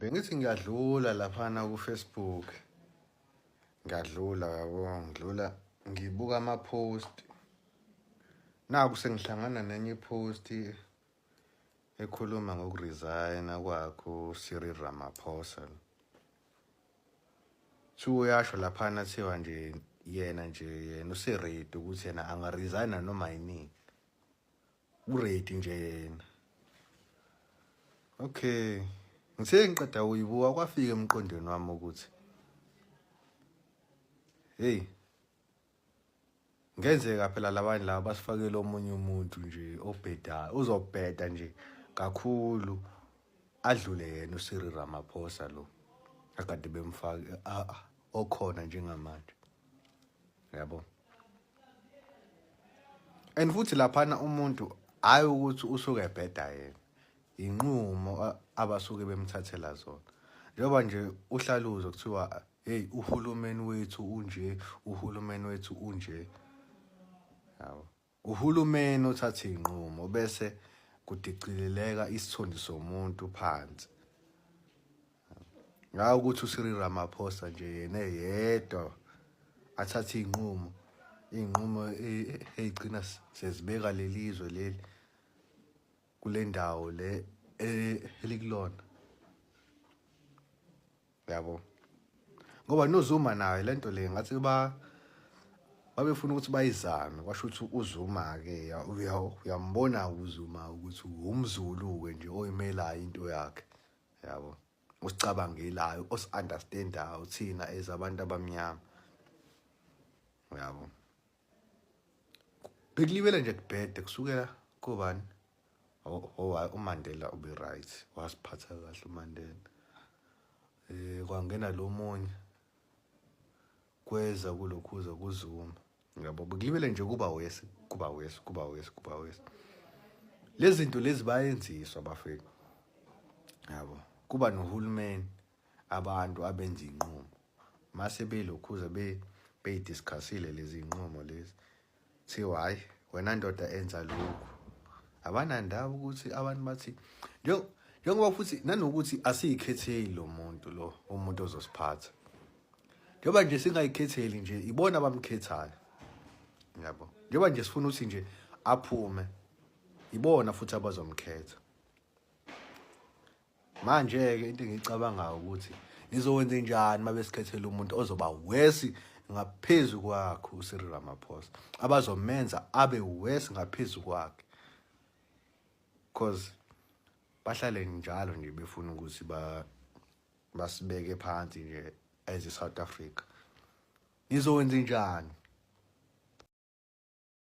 Bengithi ngiyadlula laphana ku-Facebook, ngiyadlula yabo, ngidlula ngibuka ama-post. Naku sengihlangana nenye i-post ekhuluma ngokuresigna kwakhe uCyril Ramaphosa. Kuthiwa uyasho laphana kuthiwa nje yena nje yena use-ready ukuthi yena angaresigna noma yinini. U-ready nje yena. Okay. Ngithe ngiqeda kuyibuka kwafika emqondweni wami ukuthi hey ngenzeka phela labanye laba basifakele omunye umuntu nje obhedayo uzobheda nje kakhulu adlule yena uCyril Ramaphosa lo akade bemfake okhona njengamanje yabo. And futhi laphana umuntu hayi ukuthi usuke ebheda yena, inqumo abasuke bemthathela zona. Njengoba nje uhlaluzo kuthiwa hey uhulumeni wethu unje, uhulumeni wethu unje, yabo. Uhulumeni othatha inqumo bese kudicilileka isithunzi somuntu phansi. Ngawo ukuthi uCyril Ramaphosa nje yena eyedwa athathe iy'nqumo, iy'nqumo ey'gcina sezibeka lelizwe leli kule ndawo le elikulona, yabo. Ngoba noZuma naye lento le ngathi ba babefuna ukuthi bayizame, kwasho ukuthi uZuma-ke uyambona uZuma ukuthi umZulu-ke nje oyimelayo into yakhe, yabo, osicabangelayo, osi-understandayo thina as abantu abamnyama, yabo. Bekulibele nje kubhede kusukela kobani oh uMandela ube right, wasiphatha kahle uMandela. Kwangena lo munye kweza kulokhuza kuZuma, yabo. Bekulibele nje kuba wesi, kuba wesi, kuba wesi, kuba wesi. Lezi zinto lezi bayenziswa bafethu, yabo. Kuba nohulumeni, abantu abenza inqumo mase belokhuza beyidiscussile lezi nqumo lezi, thiwa hayi wena ndoda enza lokhu. Abanandaba ukuthi abantu bathi, njengoba futhi nanokuthi asiyikhetheli lo muntu lo umuntu ozosiphatha, njengoba nje singayikhetheli nje ibona abamkhethayo, yabo. Njengoba nje sifuna ukuthi nje aphume, ibona futhi abazomkhetha. Manje-ke into engiyicabangayo ukuthi nizowenza njani uma besikhethela umuntu ozoba worse ngaphezu kwakhe uCyril Ramaphosa, abazomenza abe worse ngaphezu kwakhe, cause bahlale njalo nje befuna ukuthi basibeke phansi nje as i-South Africa. Nizowenza njani?